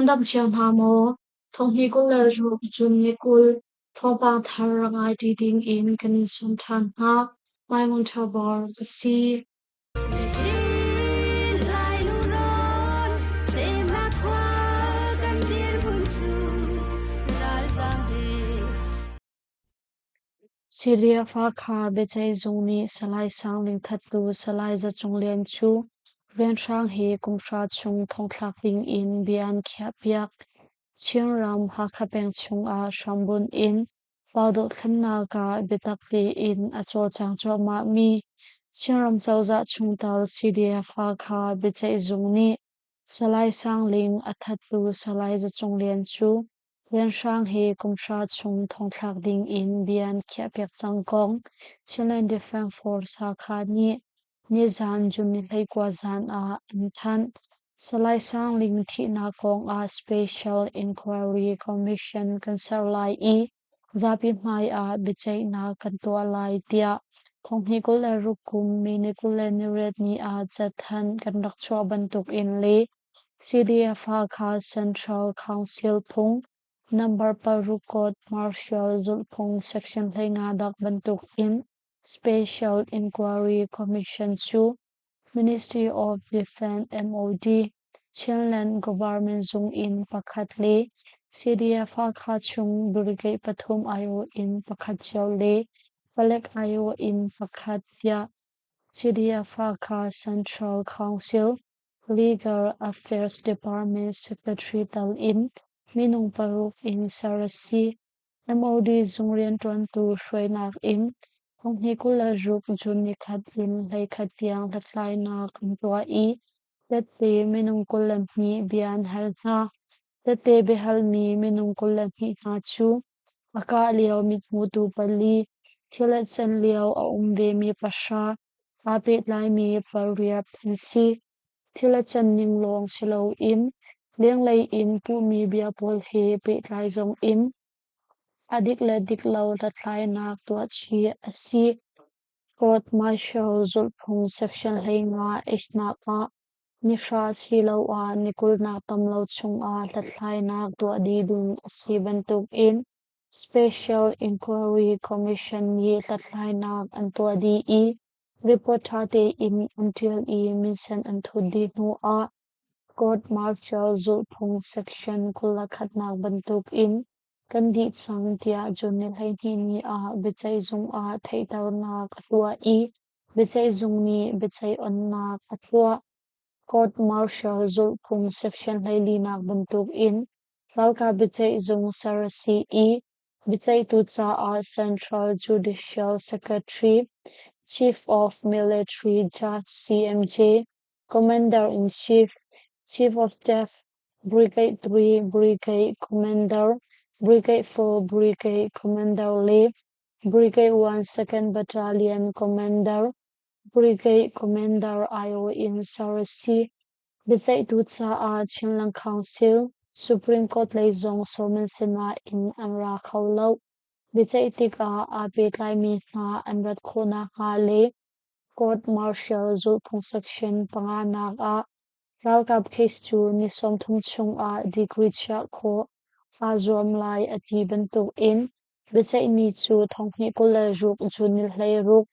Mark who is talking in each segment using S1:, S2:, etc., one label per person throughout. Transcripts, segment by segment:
S1: Nan dam cio hna maw? Thonghnih 26 June ni 20, thawngpang thar rak ngai ṭi dingin kan in sawm ṭhan hna. Maimun Ṭha Bor ka si. Syria-fa kha biaceihzung nih Salai Sang Ling thattu Salai Za Cung Lian cu rianhrang he kum hra chung thongthlak dingin bia an khiahpiak. Chinram Hakha peng chungah hrambunh in pau dohthlennak ah biatak tein a cawlcang cuahmahmi Chinram cozah chungtel CDF-fa kha biaceihzung nih Salai Sang Ling a thattu Salai Za Cung Lian cu Rianhrang hi kum hra chung thongthlak ding in bia an khiahpiak cang kong Chinland Defence Force Hakha nih nizan June ni 19 zan ah an thanh. Salai Sang Ling thihnak kong ah Special Inquiry Commission kan ser lai i zapi hmai ah biaceihnak kan tuah lai tiah thonghnih 26 kum May ni 28 ni ah cathanh kan rak chuah bantuk in le CDF Hakha Central Council phung Number paruk Court Martial zulhphung Section 15 dak bantuk in Special Inquiry Commission cu Ministry of Defence MOD, Chinland Government zung in pakhat le CDF Hakha chung Brigade pathum aiawh in pakhat cio le palek aiawh in pakhat tiah CDF Hakha Central Council Legal Affairs Department Secretary tal in minung paruk in ser a si. MOD zung rianṭuantu hruainak in thonghnih 26 June nikhat in 11 tiang hlathlainak an tuah i tette minung 22 bia an hal hna. Tette biahalmi minung 22 hna cu a kah lio mithmutu pali, thil a can lio a um vemi pahra, Aa pehtlaimi pariat an si. Thil a can ning lawng si loin lenglei in puhmi bia pawl he pehtlai zongin a dik le dik lo hlathlainak tuah chih a si. Court martial zulhphung section 15 H nak ah ni hra asiloah ni 20 nak tam lo chungah hlathlainak tuah dih ding a si bantukin Special Inquiry Commission nih hlathlainak an tuah dih i report ṭha tein an ṭial i minsen an thut dih hnu ah Court Martial zulhphung section 21 nak bantukin kan dih cang tiah June ni 12 ni ah biaceihzung ah theihternak a tuah i biaceihzung nih biaceih onnak a tuah. Court Martial zulhphung section 24 nak bantukin Ralkap biaceihzung ser a si i biaceihtu caah Central Judicial Secretary, Chief of Military Judge CMJ, Commander-in-Chief, Chief of Staff, Brigade 3 Brigade Commander, Brigade 4 Brigade Commander le Brigade 1 2nd Battalion Commander, Brigade Commander aiawh in ser a si. Biaceihtu caah Chinland Council, Supreme Court lei zong sawm an si nain an ra kho lo. Biaceih tikah aa pehtlaimi hna an rat khawh nakhnga le Court Martial zulhphung section panga nak ah ralkap case cu ni 30 chungah degree chiah khawh aa zuam lai a ti bantukin biaceihmi cu thonghnih 26 June ni 16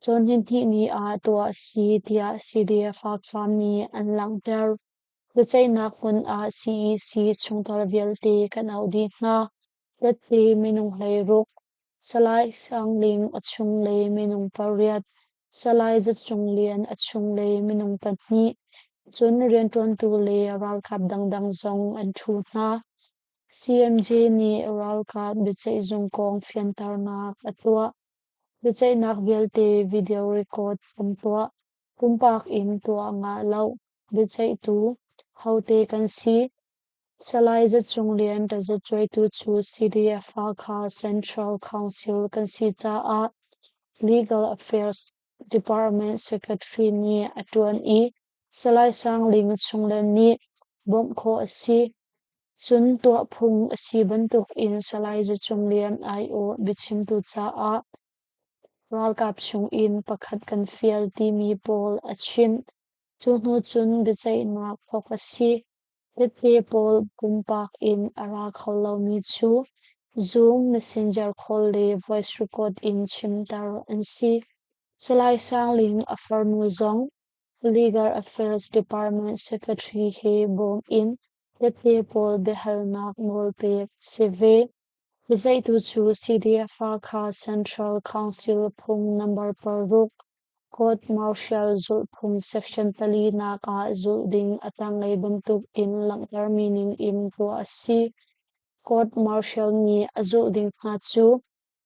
S1: Cawn hnih ni ah tuah a si tiah CDF-Hakha nih an langhter. Biaceihnak hmun ah CEC chungtel vialte kan auh dih hna. Tette minung 16, Salai Sang Ling a chung le minung pariat, Salai Za Cung Lian a chung le minung pahnih, cun rianṭuantu le ralkap dangdang zong an ṭhu hna. CMJ nih ralkap biaceihzung kong fianternak a tuah. Biaceihnak vialte video record kan tuah. Pumpak in tuah ngah lo. Biaceihtu hote kan si. Salai Za Cung Lian tazacuaitu cu CDF Hakha Central Council kan si caah Legal Affairs Department Secretary nih a ṭuan i Salai Sang Ling chungle nih bawmh khawh a si. Cun tuahphung a si bantukin Salai Za Cung Lian aiawh biachimtu caah ralkap chungin pakhat kan fial timi pawl a chimh. Cu hnu cun biaceihnak thawk a si. Tette pawl pumpak in a ra kho lomi cu Zoom, Messenger call le voice record in chimter an si. Salai Sang Ling a farnu zong Legal Affairs Department Secretary he bawm in tette pawl biahalnak nawl pek a si ve. Biaceihtu cu CDF Hakha Central Council phung number 6, Court Martial zulhphung section 4 nak ah zulh ding a tanglei bantuk in langhtermi ning in tuah a si. Court Martial nih a zulh ding hna cu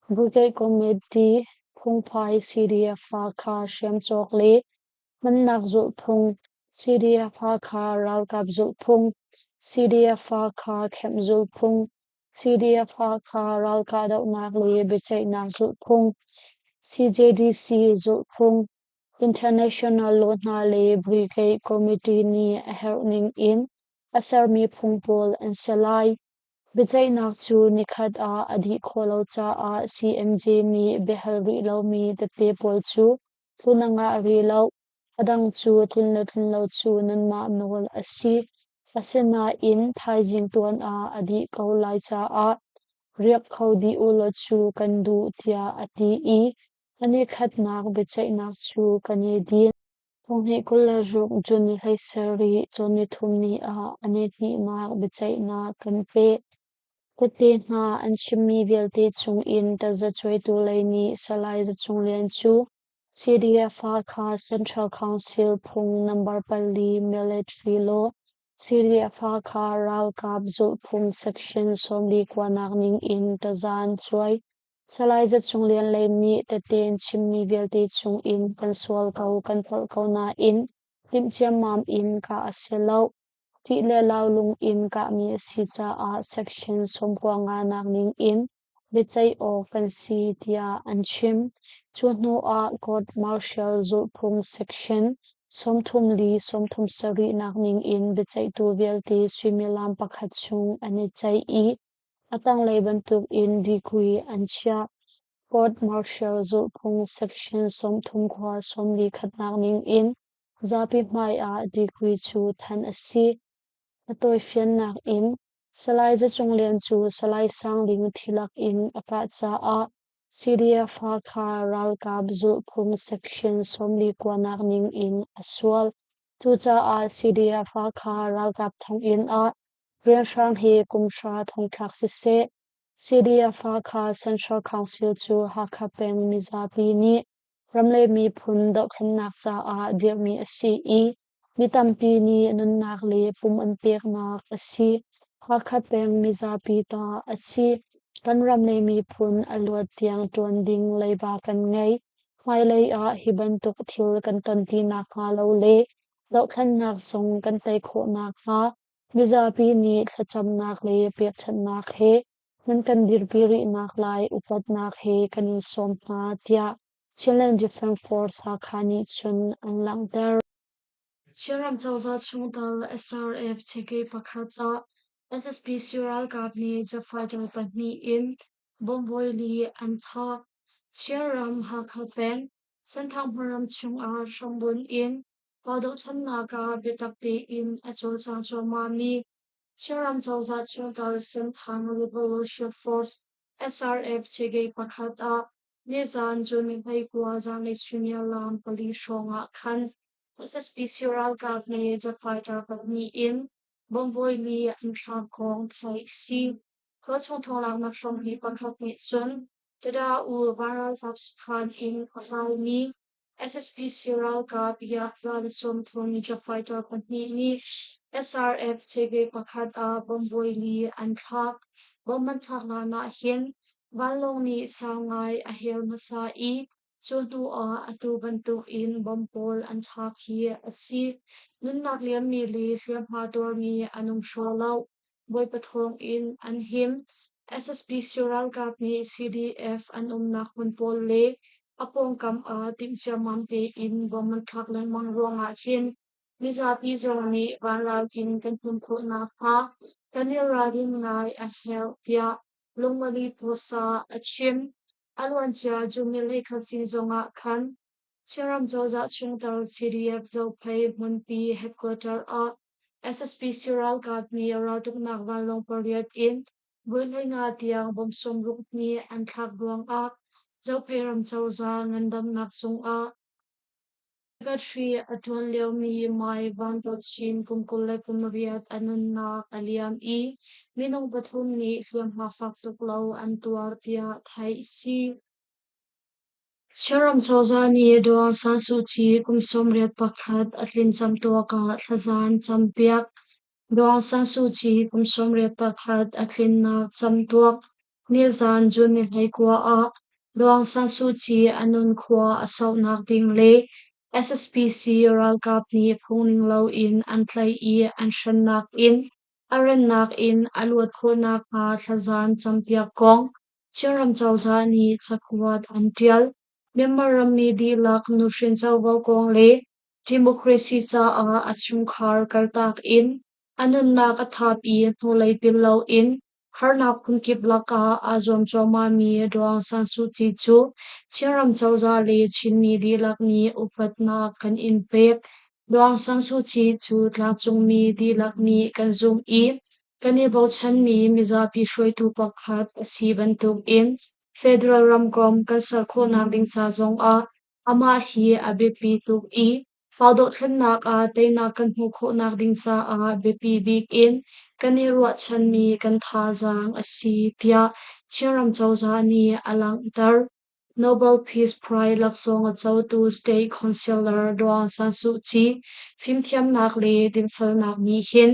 S1: Brigade Committee phungphai CDF Hakha hriamcawk le hmannak zulhphung, CDF Hakha ralkap zulhphung, CDF Hakha camp zulhphung, CDF Hakha ralkahdohnak le biaceihnak zulhphung, CJDC zulhphung, international law hna le Brigade Committee nih a herh ning in a sermi phung pawl an si lai. Biaceihnak cu nikhat ah a dih khawh lo caah CMJ nih biahal rih lomi tette pawl cu tlun a ngah rih lo. A dang cu tlun le tlun lo cu nanmah nawl a si. Asinain thaizing tuan ah a dih ko lai caah riak kho dih ulaw cu kan duh tiah a ti i a nikhatnak biaceihnak cu kan i din. 2026 June ni 17 cawn nithum ni ah a nihnihnak biaceihnak kan peh. Tette hna an chimmi vialte chungin tazacuaitu lei nih Salai Za Cung Lian cu CDF Hakha Central Council phung number 4 Military Law CDF Hakha ralkap zulhphung section 49 nak ning in taza an cuai. Salai Za Cung Lian lei nih tette an chimmi vialte chungin kan sual ko kan palh ko nain timh ciammam in kah a si lo. Ṭih le lau lung in kahmi a si caah section 95 nak ning in biaceih awk kan si tiah an chim. Cu hnu ah Court Martial zulhphung section 34 37 nak ning in biaceihtu vialte suimilam pakhat chung an i ceih i a tanglei bantuk in degree an chiah. Court Martial zulhphung section 30 41 nak ning in zapi hmai ah degree cu thanh a si. A tawifiannak in Salai Za Cung Lian cu Salai Sang Ling thilak in a kah caah CDF Hakha ralkap zulhphung section 49 nak ning in a sual. Cucaah CDF Hakha ralkap thonginn ah rianhrang hi kum hra thongthlak siseh, CDF Hakha Central Council cu Hakha peng mizapi nih ram le miphun dohthlennak caah dirhmi a si i mi tampi nih nunnak le pum an peknak a si. Hakha peng mizapi ta a si. Kan ram le miphun a luat tiang ṭuan ding leiba kan ngei. Hmailei ah hi bantuk thil kan ton ti nakhnga lo le dohthlennak zong kan tei khawh nakhnga mizapi nih thlacamnak le pekchanhnak he nan kan dirpi rihnak lai upatnak he kan in sawm hna tiah Chinland Defence Force Hakha nih cun an langhter. Chinram cozah chungtel SRF cheke pakhat ah SSPC ralkap nih jet fighter pahnih in bomb voili an thlak. Chinram Hakha peng Senthang hmunram chungah hrambunh in raldohthlennak ah biatak tein a cawlcang cuahmahmi Chinram cozah chungtel Senthang Revolution Force SRF cheke pakhat ah nizan June 29 zanlei suimilam 4 hrawng ah khan SSPC ralkap nih jet fighter pahnih in bomb voili an thlak kong theih a si. Tualchung thawng-laknak hrawng hi pakhat nih cun Tada-u vanralkap sakhan in a hlaimi SSPC ralkap Yakza le 30 jet fighter pahnih nih SRF chege pakhat ah bomb voili an thlak. Bomb an thlak hlan ah hin vanlawng nih sau ngai a hel hmasa i cu hnu ah atu bantuk in bomb pawl an thlak hi a si. Nunnak liammi le hliamhma tuarmi an um hraw lo. Bawipa thawng in an him. SSPC ralkap nih CDF an umnak hmun pawl le a pawngkam ah timh ciammam tein bomb an thlak lengmang ruangah hin mizapi zong nih vanral in kan him khawh nakhnga kan i ralrin ngai a herh tiah Lungmali Pusa a chim. A luancia June ni 21 zing zongah khan Chinram cozah chungtel CDF Zophei hmunpi headquarter ah SSPC ralkap nih raltuknak vanlawng pariat in voi 15 tiang bomb 60 nih an thlak ruangah Zophei ram cozah ngandamnak zungah Secretary a ṭuan liomi Mai Van To Chin kum 28 a nunnak a liam i minung pathum nih hliamhma fak tuk lo an tuar tiah theih a si. Chinram cozah nih Daw Aung San Suu Kyi kum 81 a tlin camtuak ah thlazan campiak. Daw Aung San Suu Kyi kum 81 a tlinnak camtuak nizan June ni 29 ah Daw Aung San Suu Kyi a nunkhua a sauhnak ding le SSPC ralkap nih phungning loin an tlaih i an hrennak in a rannak in a luat khawh nakhnga thlazan campiak kong Chinram cozah nih cakuat an ṭial. Myanmar rammi dihlak nuhrin covo kong le democracy caah a chungkhar kaltak in a nunnak a thap i hnulei pil loin harnak phunkip lakah aa zuam cuahmahmi Daw Aung San Suu Kyi cu Chinram cozah le Chinmi dihlak nih upatnak kan in pek. Daw Aung San Suu Kyi cu tlangcungmi dihlak nih kan zumh i kan i bochanmi mizapi hruaitu pakhat a si bantukin federal ramkomh kan ser khawhnak ding ca zongah amah hi a biapi tuk i fau dothlennak ah teinak kan hmuh khawhnak ding caah biapi bik in kan i ruahchanmi kan thazaang a si tiah Chinram cozah nih a langhter. Nobel Peace Prize laksawng a cotu State Councilor Daw Aung San Suu Kyi fimthiamnak le dinfelnak nih hin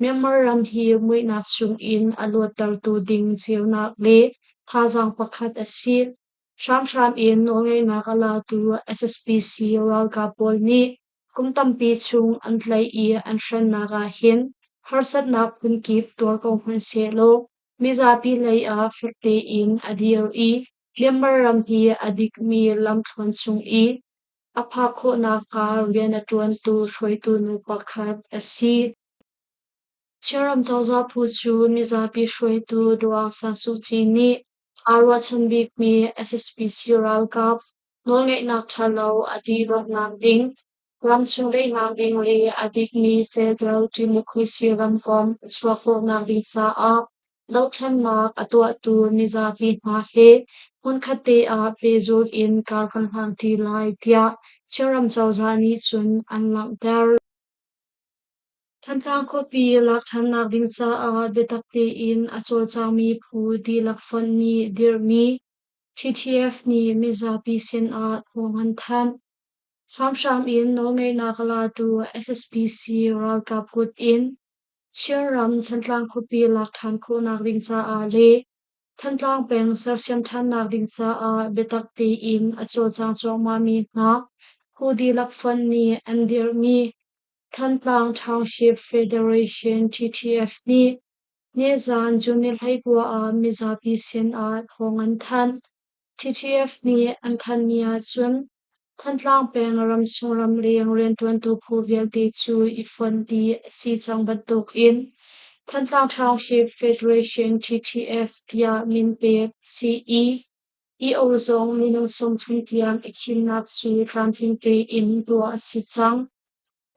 S1: Myanmar ram hi muihnak chungin a luattertu ding ceunak le thazaang pakhat a si. Hramhram in nawlngeihnak a latu SSPC ralkap pawl nih kum tampi chung an tlaih i an hrennak ah hin harsatnak phunkip tuar ko hmanh sehlaw mizapi lei ah fek tein a dir i Myanmar ram hi a dikmi lamthluan chung i a phak khawh nakhnga rian a ṭuantu hruaitu nu pakhat a si. Chinram cozah phu cu mizapi hruaitu Daw Aung San Suu Kyi nih aa ruahchan bikmi SSPC ralkap nawlngeihnak ṭhalo a dihlawknak ding, ramchung daihnak ding le a dikmi federal democracy ramkomh a chuah khawhnak ding caah dothlennak a tuahtu mizapi hna he hmunkhat te ah pehzulh in kar kan hlangṭi lai tiah Chinram cozah nih cun an langhter. Thantlang khuapi lak ṭhannak ding caah biatak tein a cawlcangmi phu dihlak fonh nih dirhmi TTF nih mizapi sinah thawng an thanh. Hramhram in nawlngeihnak a latu SSPC ralkap kut in Chinram Thantlang khuapi lak ṭhan khawhnak ding caah le Thantlang peng sersiam ṭhannak ding caah biatak tein a cawlcang cuahmahmi hna phu dihlak fonh nih an dirhmi Thantlang Township Federation TTF nih nizan June ni 29 ah mizapi sinah thawng an thanh. TTF nih an thanhmi ahcun Thantlang peng ramchung ramleng rianṭuantu phu vialte cu i fonh dih a si cang bantukin Thantlang Township Federation TTF tiah min pek a si i EO zong minung 30 tiang i thimnak cu tlamtling tein tuah a si cang.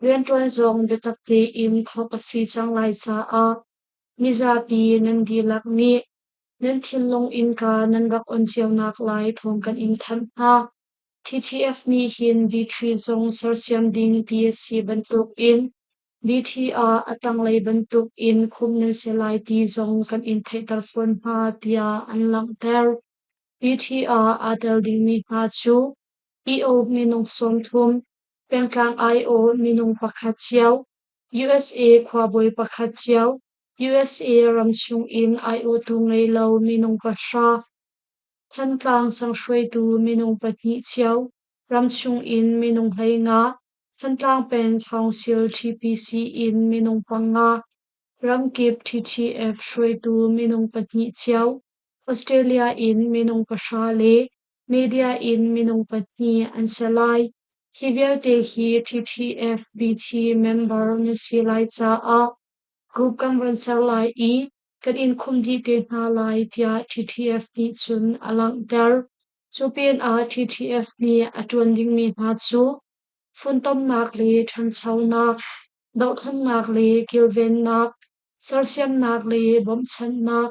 S1: Rianṭuan zong biatak tein thawk a si cang lai caah mizapi nan dihlak nih nan thinlung innka nan rak on cionak lai thawng kan in thanh hna. TTF nih hin BT zong sersiam ding ti a si bantukin BT ah a tanglei bantukin khumh nan si lai ti zong kan in theihter fawn hna tiah an langhter. BT ah aa tel dingmi hna cu EO minung 30, pengtlang aiawh minung pakhat cio, USA khuabawi pakhat cio, USA ramchung in aiawhtu ngei lo minung pahra, Thantlang sang hruaitu minung pahnih cio, ramchung in minung 15, Thantlang peng Council TPC in minung panga, ramkip TTF hruaitu minung pahnih cio, Australia in minung pahra le media in minung pahnih an si lai. Hi vialte hi TTF BT member na si lai caah group kan von ser lai i kan in khumh dih te hna lai tiah TTF nih cun a langhter. Cu pinah TTF nih a ṭuan dingmi hna cu funtomnak le ṭhanchonak, Dohthlennak le kilvennak, sersiamnak le bawmhchanhnak,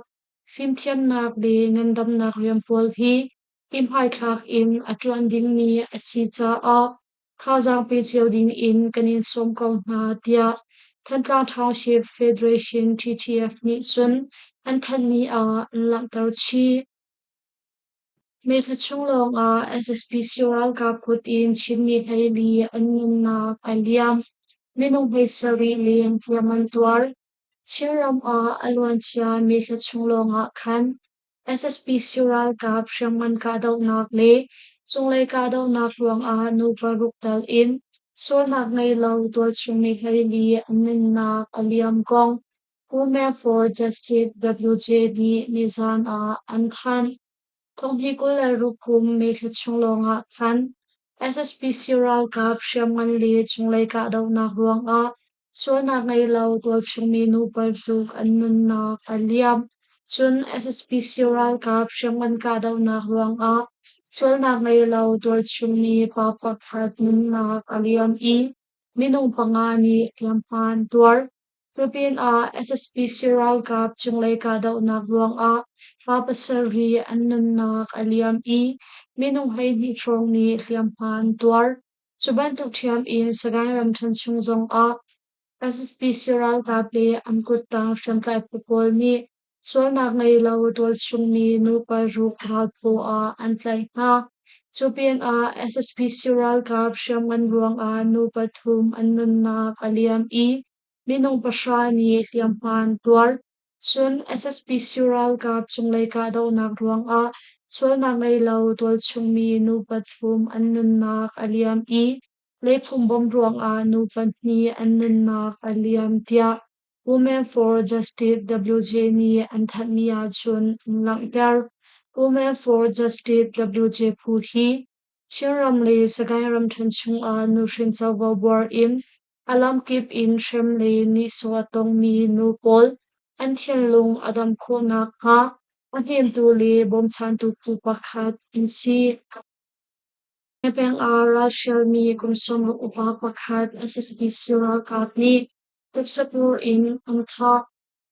S1: fimthiamnak le ngandamnak rian pawl hi i hmaithlak in a ṭuan dingmi a si caah thazaang pe cio ding in kan in sawm ko hna tiah Thantlang Township Federation TTF nih cun an thanhmi ah an langhter chih. May thla chung lawngah SSPC ralkap kut in Chinmi 14 an nunnak a liam. Minung 17 leng hliam an tuar. Chinram ah a luancia May thla chung lawngah khan SSPC ralkap hriamngan kahdohnak le cunglei kahdohnak ruangah nu paruk tal in sualnak ngei lo tualchung mi 14 an nunnak a liam kong Women for Justice WJ nih nizaan ah an thanh. Thonghnih 26 kum May thla chung lawngah khan SSPC ralkap hriamngan le cunglei kahdohnak ruangah sualnak ngei lo tualchungmi nu paruk an nunnak a liam. Cun SSPC ralkap hriamngan kahdohnak ruangah sualnak ngei lo tualchungmi pa pakhat nunnak a liam i minung panga nih hliamhma an tuar. Cupinah SSPC ralkap cunglei kahdohnak ruangah pa pasarih an nunnak a liam i minung 12 hrawng nih hliamhma an tuar. Cu bantuk ṭhiam in Sagaing ramṭhen chung zongah SSPC ralkap le an kuttang hriamtlai phu pawl nih sualnak ngei lo tualchungmi nu paruk ralphaw ah an tlaih hna. Cu pinah SSPC ralkap hriamngan ruangah nu pathum an nunnak a liam i minung pahra nih hliamhma an tuar. Cun SSPC ralkap cunglei kahdohnak ruangah sualnak ngei lo tualchungmi nu pathum an nunnak a liam i lephung bomb ruangah nu pahnih an nunnak a liam tiah Women for Justice WJ nih an thanhmi ahcun an langhter. Women for Justice WJ phu hi Chinram le Sagaing ramṭhen chungah nuhrin covo buar in a lamkip in hrem le nihsawh a tongmi nu pawl an thinlung a dam khawh nakhnga a hnemtu le bawmchantu phu pakhat an si. Peng ah ralhrialmi kum 60 upa pakhat SSPC ralkap nih tuksapur in an thah.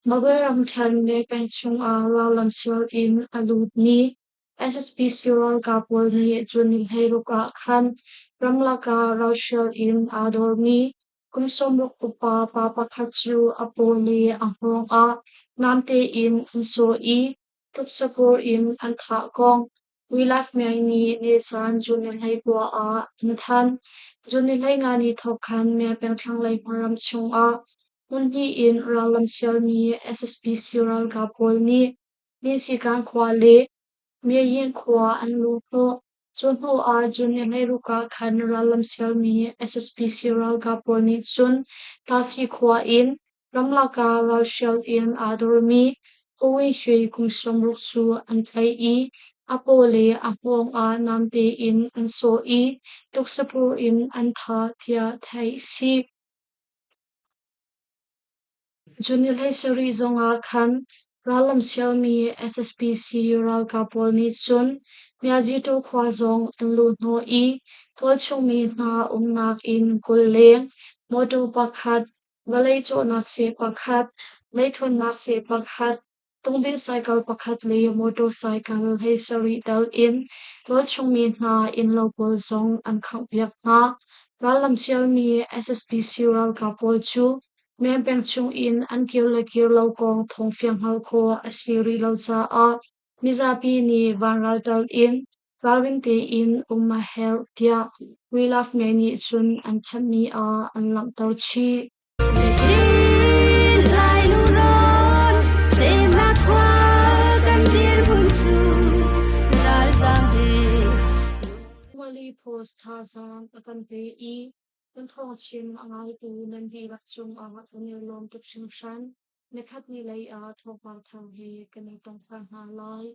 S1: Magwe ramṭhen Mepeng chungah rallam sual in a lutmi SSPC ralkap pawl nih June ni 16 ah khan ramlak ah ralhrial in aa dormi kum 60 upa pa pakhat cu a paw le a hngawng ah namte in an sawh i tuksapur in an thah kong We Love Myaing nih nizan June ni 19 ah an thanh. June ni 15 ni thawk khan Myaing peng thlanglei hmunram chungah hmun hnih in rallam sialmi SSPC ralkap pawl nih Ninsikan khua le Myayin khua an luh hnawh. Cu hnu ah June ni 16 ah khan rallam sialmi SSPC ralkap pawl nih cun Tasi khua in ramlak ah ralhrial in aa dormi U Win Shwe kum 60 cu an tlaih i a paw le a hngawng ah namte in an sawh i tuksapur in an thah tiah theih a si. June ni 17 zongah khan rallam sialmi SSPC ralkap pawl nih cun Myazito khua zong an luhhnawh i tualchungmi hna umnak inn 20 leng, mawṭaw pakhat, vawlei cawhnak seh pakhat, leithuannak seh pakhat, tungbing cycle pakhat le motorcycle 17 tel in tualchungmi hna innlo pawl zong an khanghpiak hna. Rallam sialmi SSPC ralkap pawl cu Meng peng chung in an kir le kir lo kong thawngfiang hngalh khawh a si rih lo caah mizapi nih vanral tal in ralring tein um a herh tiah We Love Meng nih cun an thanhmi ah an langhter chih. Wali Post thazaang a kan pe i kan thawngchim a ngaitu nan dihlak cungah kan i lawm tuk hringhran. Nikhat ni lei ah thawngpang thar he kan i tong ṭhan hna lai.